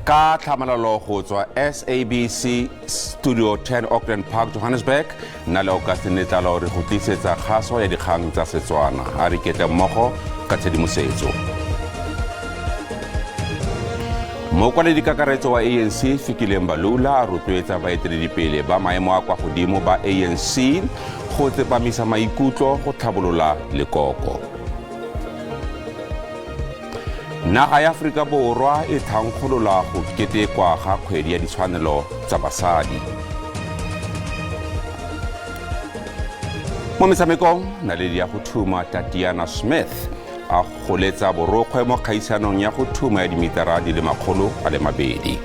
Ka tlhamalalo go tswa SABC Studio 10 Auckland Park, Johannesburg, nna le Augustine Letlalo re go tlisetsa kgaso ya dikgang tsa Setswana. A re iketle mmogo ka tshedimosetso. Mokwaledi kakaretso wa ANC Fikile Mbalula a rotloetsa baeteledipele ba maemo a kwa godimo ba ANC go tsepamisa maikutlo go tlhabolola lekoko. Naga ya Aforika Borwa e thankgolola go ketekwa ga kgwedi ya ditshwanelo tsa basadi. Mo metshamekong, naledi ya go thuma Tatiana Smith a goletsa borokgwe mo kgaisanong ya go thuma ya dimitara di le 200.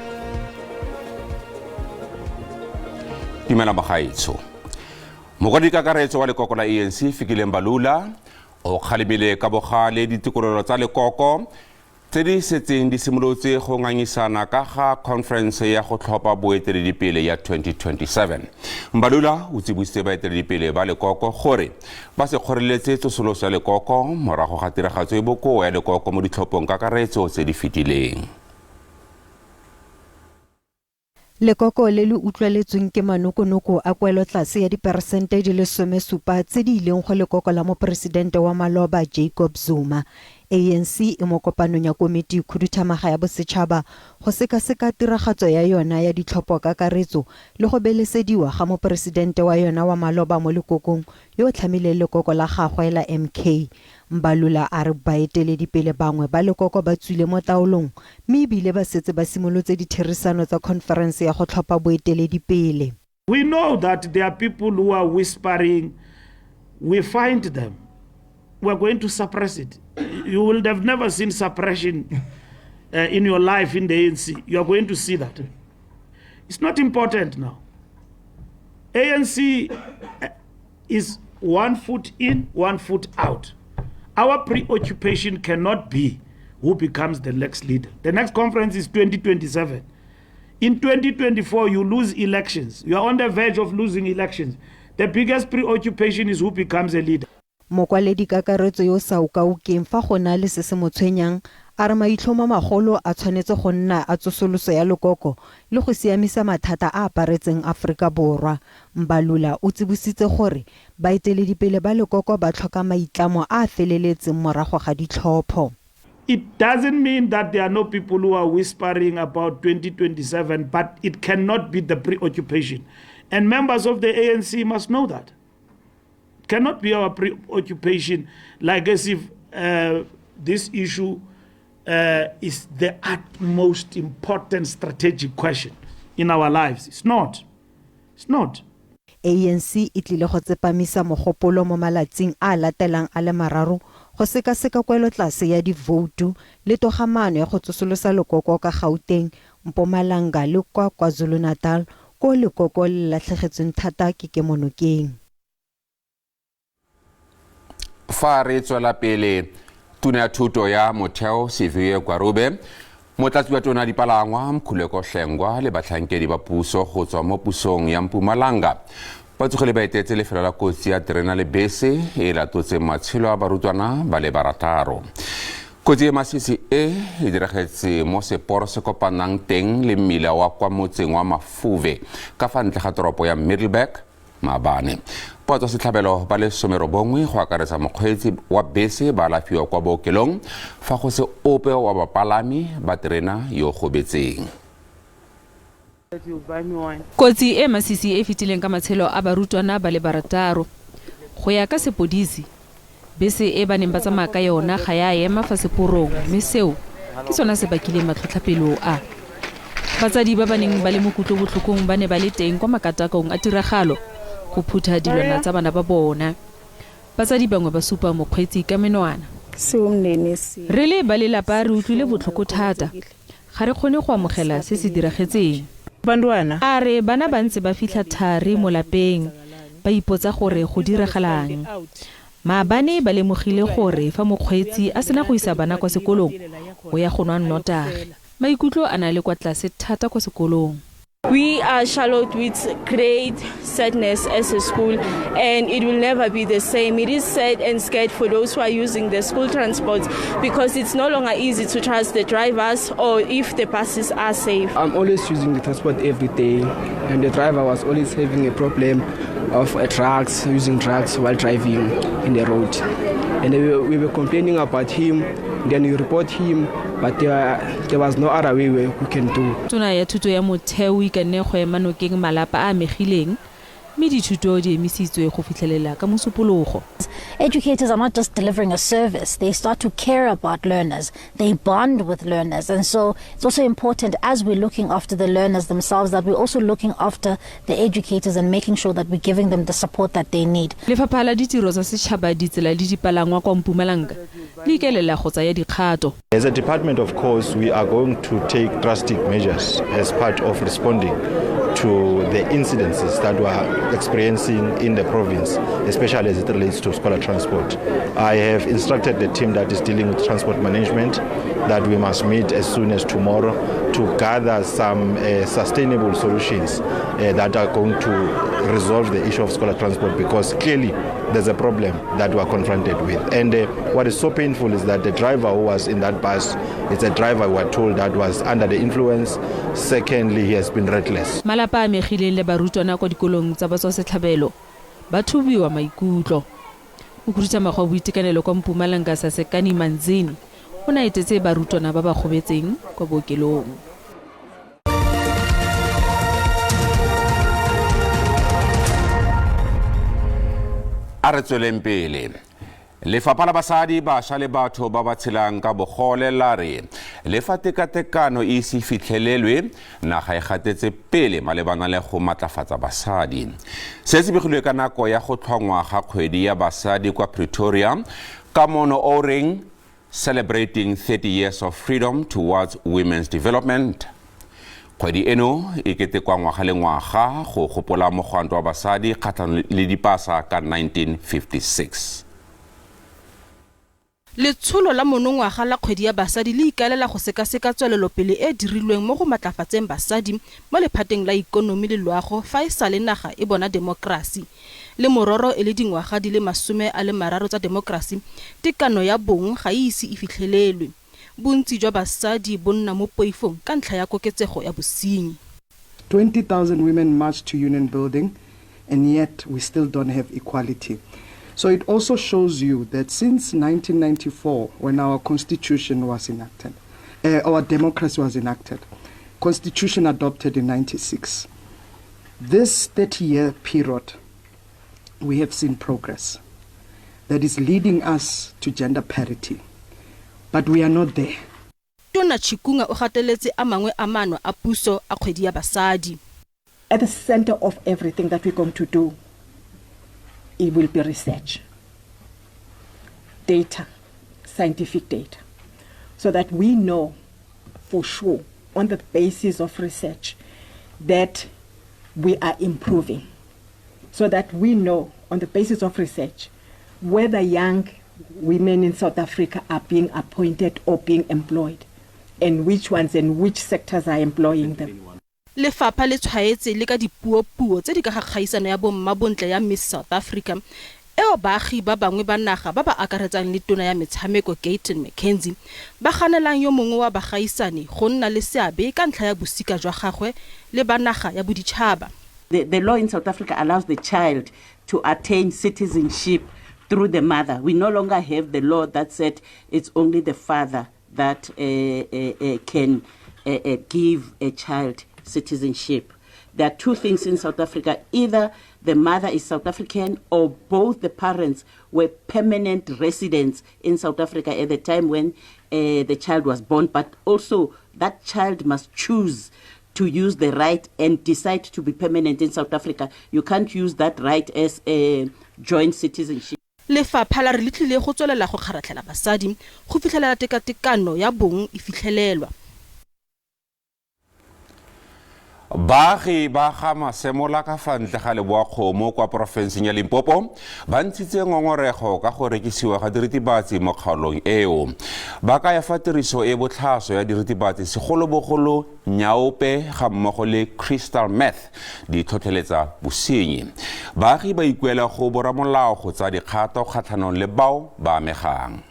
Dumela mogaetsho. Mokwadi kakaretso wa lekoko la ANC Fikile Mbalula o kgalemile ka bogale ditokololo tsa lekoko tse di setseng di simolotse go ngangisana ka ga conference ya go tlhopha boeteledipele ya 2027. Mbalula o tsibositse baeteledipele ba lekoko gore ba se kgoreletse tsosoloso ya lekoko morago ga tiragatso e bokoa ya lekoko mo ditlhophong kakaretso tse di fetileng. Lekoko le le utlwaletsweng ke manokonoko a kwelotlase ya diperesente di le 17 tse di ileng go lekoko la moporesidente wa maloba Jacob Zuma. ANC e mo kopanong ya komiti khuduthamaga ya bosetšhaba go sekaseka tiragatso ya yona ya ditlhopho-kakaretso le go belesediwa ga moporesidente wa yona wa maloba mo lekokong yo o tlhamileng lekoko la gagwe la MK. Mbalula a re baeteledipele bangwe ba lekoko ba tswile mo taolong mme e bile ba setse ba simolotse ditherisano tsa khonferense ya go tlhopha boeteledipele. We know that there are people who are whispering, we find them, we are going to suppress it. You will have never seen suppression uh, in your life in the ANC. You are going to see that. It's not important now. ANC uh, is one foot in, one foot out. Our preoccupation cannot be who becomes the next leader. The next conference is 2027. In 2024, you lose elections. You are on the verge of losing elections. The biggest preoccupation is who becomes a leader. Mokwaledikakaretso yo o sa okaokeng fa go na le se se mo tshwenyang a re maitlhomomagolo a tshwanetse go nna a tsosoloso ya lekoko le go siamisa mathata a a aparetseng Aforika Borwa. Mbalula o tsibositse gore baeteledipele ba lekoko ba tlhoka maitlamo a a feleletseng morago ga ditlhopho. It doesn't mean that there are no people who are whispering about 2027, but it cannot be the preoccupation. And members of the ANC must know that. It cannot be our preoccupation, like as if uh, this issue uh, is the utmost important strategic question in our lives. It's not. It's not. ANC e tlile go tsepamisa mogopolo mo malatsing a a latelang a le mararo go sekaseka kwelotlase ya divoutu le togamaano ya go tsosolosa lekoko ka Gauteng, Mpumalanga le kwa KwaZulu-Natal koo lekoko le latlhegetsweng thata ke kemonokeng. Fa re tswela pele, tona ya thuto ya motheo Siviwe Gwarube, motlatsi wa tona dipalangwa Mkhuleko Hlengwa le batlhankedi ba puso go tswa mo pusong ya Mpumalanga ba tsogile ba etetse lefelo la kotsi ya terena le bese e latotseng matshelo a barutwana ba le barataro. Kotsi e masisi e e diragetse mo seporo se kopanang teng le mmila wa kwa motseng wa Mafuve ka fa ntle ga toropo ya Middelburg maabane. Batswa setlhabelo ba le 19 go akaretsa mokgweetsi wa bese ba alafiwa kwa bookelong fa go se ope wa bapalami ba terena yo gobetseng. Kotsi e masisi e fetileng ka matshelo a barutwana ba le barataro. Go ya ka sepodisi, Bese e ba neng ba tsamaya ka yona ga ya ema fa seporong mme seo ke sona se bakileng matlhotlhapelo a. Batsadi ba ba neng ba le mo kutlobotlhokong ba ne ba le teng kwa makatakong a tiragalo go phutha dilwana tsa bana ba bona. Batsadi bangwe ba supa mokgweetsi ka menwana. Re le ba lelapa re utlwile botlhoko thata. Ga re kgone go amogela se se diragetseng. A re bana ba ntse ba fitlha thari mo lapeng ba ipotsa gore go diragalang. Maabane ba lemogile gore fa mokgweetsi a sena go isa bana kwa sekolong o ya go nwa nnotagi. Maikutlo a ne a le kwa tlase thata kwa sekolong. We are shallowed with great sadness as a school, and it will never be the same. It is sad and scared for those who are using the school transport because it's no longer easy to trust the drivers or if the buses are safe. I'm always using the transport every day, and the driver was always having a problem of drugs, using drugs while driving in the road. And we were complaining about him, then we report him, but there was no other way we can do. Tona ya thuto ya motheo o ikanne go ema nokeng malapa a amegileng mme dithuto di emisitswe go fitlhelela ka mosupologo. Educators are not just delivering a service, they start to care about learners, they bond with learners. And so it's also important as we're looking after the learners themselves that we're also looking after the educators and making sure that we're giving them the support that they need. Lefapha la ditiro tsa setšhaba, ditsela le dipalangwa kwa Mpumalanga le ikaelela go tsaya dikgato. As a department, of course, we are going to take drastic measures as part of responding to the incidences that we are experiencing in the province, especially as it relates to scholar transport. I have instructed the team that is dealing with transport management that we must meet as soon as tomorrow to gather some sustainable solutions that are going to resolve the issue of scholar transport, because clearly there's a problem that we are confronted with. And what is so painful is that the driver who was in that bus, it's a driver we were told that was under the influence. Secondly, he has been reckless. Malapa a amegileng le barutwana kwa dikolong tsa batswasetlhabelo ba thubiwa maikutlo. Mokhuduthamaga wa boitekanelo kwa Mpumalanga Sasekani Manzini o ne a etetse barutwana ba ba gobetseng kwa bookelong. A re tsweleng pele. Lefapha la basadi, bašwa le batho ba ba tshelang ka bogole la re le fa tekatekano e ise fitlhelelwe, naga e gatetse pele malebana le go matlafatsa basadi. Se se begilwe ka nako ya go tlhongwa ga kgwedi ya basadi kwa Pretoria ka mono o reng Celebrating 30 Years of Freedom Towards Women's Development. Kgwedi eno e ketekwa ngwaga le ngwaga go gopola mogwanto wa basadi kgatlhanong le dipasa ka 1956. Letsholo la monongwaga la kgwedi ya basadi le ikaelela go sekaseka tswelelopele e dirilweng mo go matlafatseng basadi mo lephateng la ikonomi le loago fa e sale naga e bona demokrasi. Le mororo e le dingwaga di le 30 tsa demokrasi, tekano ya bong ga e ise e fitlhelelwe. Bontsi jwa basadi bo nna mo poifong ka ntlha ya koketsego ya bosenyi. 20,000 women marched to Union Building, and yet we still don't have equality. So it also shows you that since 1994, when our constitution was enacted, our democracy was enacted, constitution adopted in 96, this 30-year period, we have seen progress that is leading us to gender parity. But we are not there. Tona Chikunga o gateletse a mangwe a maano a puso a kgwedi ya basadi. At the center of everything that we're going to do, it will be research, data, scientific data, so that we know for sure on the basis of research that we are improving, so that we know on the basis of research whether young women in South Africa are being appointed or being employed, and which ones and which sectors are employing them. Lefapha le tshwaetse le ka dipuopuo tse di ka ga kgaisano ya bommabontle ya Miss South Africa eo baagi ba bangwe ba naga ba ba akaretsang le tona ya metshameko Gayton McKenzie ba ganelang yo mongwe wa bagaisani go nna le seabe ka ntlha ya bosika jwa gagwe le ba naga ya boditšhaba. The law in South Africa allows the child to attain citizenship through the mother. We no longer have the law that said it's only the father that can give a child citizenship. There are two things in South Africa. Either the mother is South African or both the parents were permanent residents in South Africa at the time when the child was born. But also that child must choose to use the right and decide to be permanent in South Africa. You can't use that right as a joint citizenship. Lefapha la re le tlile go tswelela go kgaratlhela basadi go fitlhelela tekatekano ya bong e fitlhelelwa. Baagi ba ga Masemola ka fa ntle ga Leboakgomo kwa porofenseng ya Limpopo ba ntshitse ngongorego ka go rekisiwa ga diritibatsi mo kgaolong eo. Ba kaya fa tiriso e botlhaso ya diritibatsi segolobogolo nyaope ga mmogo le crystal meth di tlhotlheletsa bosenyi. Baagi ba ikuela go boramolao go tsaya dikgato kgatlhanong le bao ba amegang.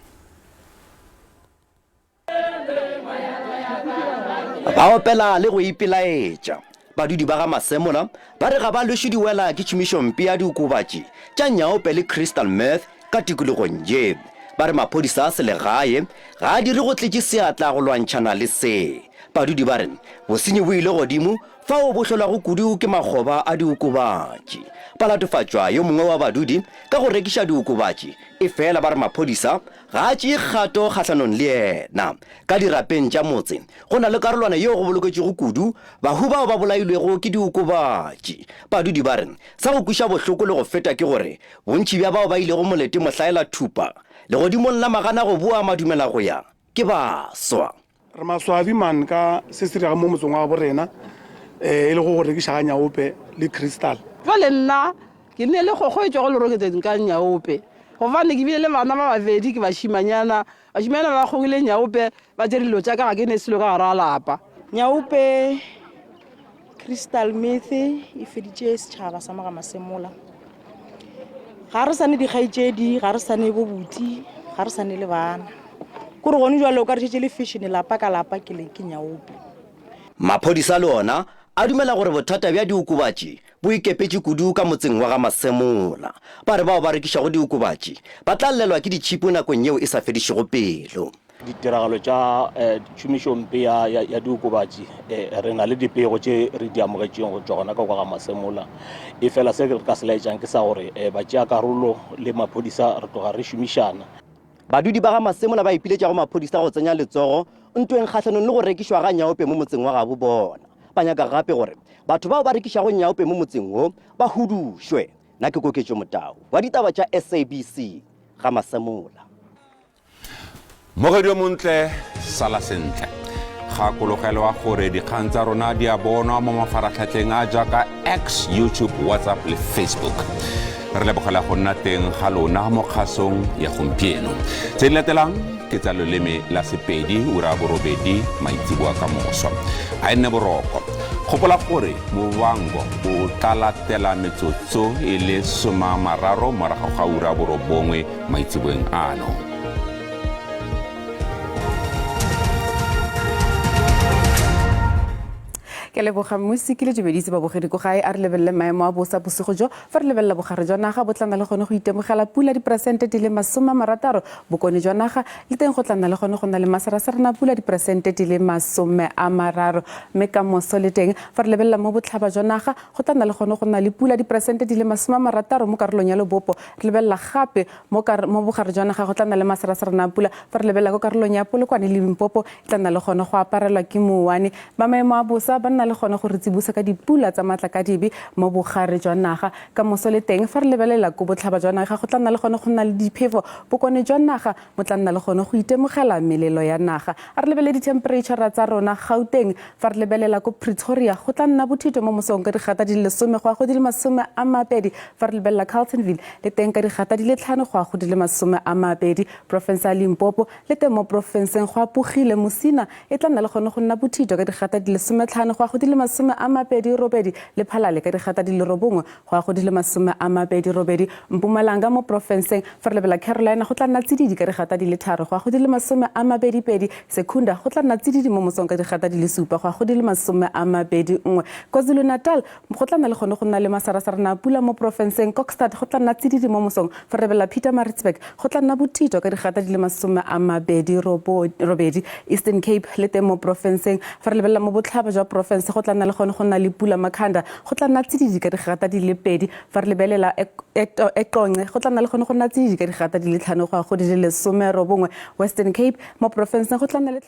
Ba opela le go ipelaetša. Badudi ba ga Masemola ba re ga ba lwešwe diwela ke tšhomišompe ya diokobatši tša nyaope le crystal meth ka tikologong ye. Ba re maphodisa a selegae ga a dire go tletše seatla go lwantšhana le se. Badudi ba re bosenyi bo ile godimo fao bo hlolwago kudu ke makgoba a diokobatši. Ba latofatšwa yo mongwe wa badudi ka go rekiša diokobatši, efela ba re maphodisa Ga a tšee kgato kgahlanong le yena. Ka dirapeng tša motse go na le karolwana yeo go boloketšwego kudu bahu bao ba bolailwego ke diokobatši. Badudi ba re sa go kweša bohloko le go feta ke gore bontši bja bao ba ilego molete mohlaela thupa legodimong la magana go boa madumela go ya ke baswa. Re maswabi man ka se se diregang mo motseng wa gabo rena, e lego go rekiša ga nyaope le crystal. Bjale nna ke nne le kgokgo e tšwago leroketseng ka nyaope, gobane ke bile le bana ba babedi ke bašimanyana, bašimanyana ba kgogile nyaope, ba tšere dilo tša ka, ga ke ne selo ka gare ga lapa. Nyaope, Crystal meth e feditše setšhaba sa mo ga Masemola. Ga re sa ne dikgaetšedi, ga re sa ne bobuti, ga re sa ne le bana. Kore gone jwale o ka re šetše le fashion lapa ka lapa ke le ke nyaope. Maphodisa le ona a dumela gore bothata bja diokobatši bo ikepetše kudu ka motseng wa ga Masemola. Ba re bao ba rekišago diokobatši ba tla llelwa ke ditšhipo nakong yeo e sa fedišego pelo. Ditiragalo tša tšhomišompe ya diokobatši, re na le dipego tše re di amogetšeng go tšwa gona ka kwa ga Masemola. Efela se re ka se laetšang ke sa gore batšeakarolo le maphodisa re tloga re šomišana. Badudi ba ga Masemola ba ipiletša go maphodisa go tsenya letsogo ntweng kgahlanong le go rekišwa ga nyaope mo motseng wa gabo bona. Ba nyaka gape gore batho bao ba rekišago nyaope mo motseng wo ba hudušwe. Nna ke Koketšo Motau wa ditaba tša SABC, ga Masemola. Mogedi yo montle, sala sentle. Gakologelwa gore dikgang tsa rona di a bonwa mo mafaratlhatlheng a jaaka X, YouTube, WhatsApp le Facebook. Re lebogela go nna teng ga lona mo kgasong ya gompieno. Tse di latelang ke tsa loleme la Sepedi ura borobedi maitseboa ka moso. A e nne boroko. Gopola gore Movango o tla latela metsotso e le 30 morago ga ura borobongwe maitseboeng ano. Ke leboga mmusi ke le dumedise babogedi ko gae. A re lebelele maemo a bosa bosigo jo. Fa re lebelela bogare jwa naga bo tla nna le gone go itemogela pula diperesente di le 60, bokone jwa naga le teng go tla nna le gone go nna le masarasarana pula diperesente di le 30, mme ka moso le teng fa re lebelela mo botlhaba jwa naga go tla nna le gone go nna le pula diperesente di le 60 mo karolong ya lobopo. Re lebelela gape Mo kar, mo bogare jwa naga go tla nna le maseraserana a pula. Fa re lebelela ko karolong ya Polokwane le Limpopo, e tla nna le gone go aparelwa ke mouwane. Ba maemo a bosa ba nna le gone go re tsibosa ka dipula tsa matlakadibe mo bogare jwa naga. Ka moso le teng, fa re lebelela ko botlhaba jwa naga, go tla nna le gone go nna le diphefo. Bokone jwa naga bo tla nna le gone go itemogela melelo ya naga. A re lebelele dithempereitšhara tsa rona Gauteng. Fa re lebelela ko Pretoria, go tla nna bothito mo mosong ka digata di le 10 go ya go di le 20. Fa re lebelela Carltonville, le teng ka digata di le 5 go ya go di le 20. Porofense ya Limpopo, le teng mo porofenseng go apogile. Musina e tla nna le gone go nna bothito ka digata di le 15 go ya go di le 28, Lephalale ka digata di le 9 go ya go di le 28. Mpumalanga mo porofenseng, fa re lebela Carolina go tla nna tsididi ka digata di le 3 go ya go di le 22. Secunda go tla nna tsididi mo mosong ka digata di le 7 go ya go di le 21. KwaZulu-Natal Go tla nna le gone go nna le masarasarana a pula mo porofenseng. Kokstad go tla nna tsididi mo mosong. Fa re lebelela Pietermaritzburg go tla nna bothito ka digata di le 28. Eastern Cape le teng mo porofenseng. Fa re lebelela mo botlhaba jwa porofense go tla nna le gone go nna le pula. Makhanda go tla nna tsididi ka digata di le 2. Fa re lebelela Eqonce go tla nna le gone go nna tsididi ka digata di le 5 go ya go di le 19. Western Cape mo porofenseng go tla nna le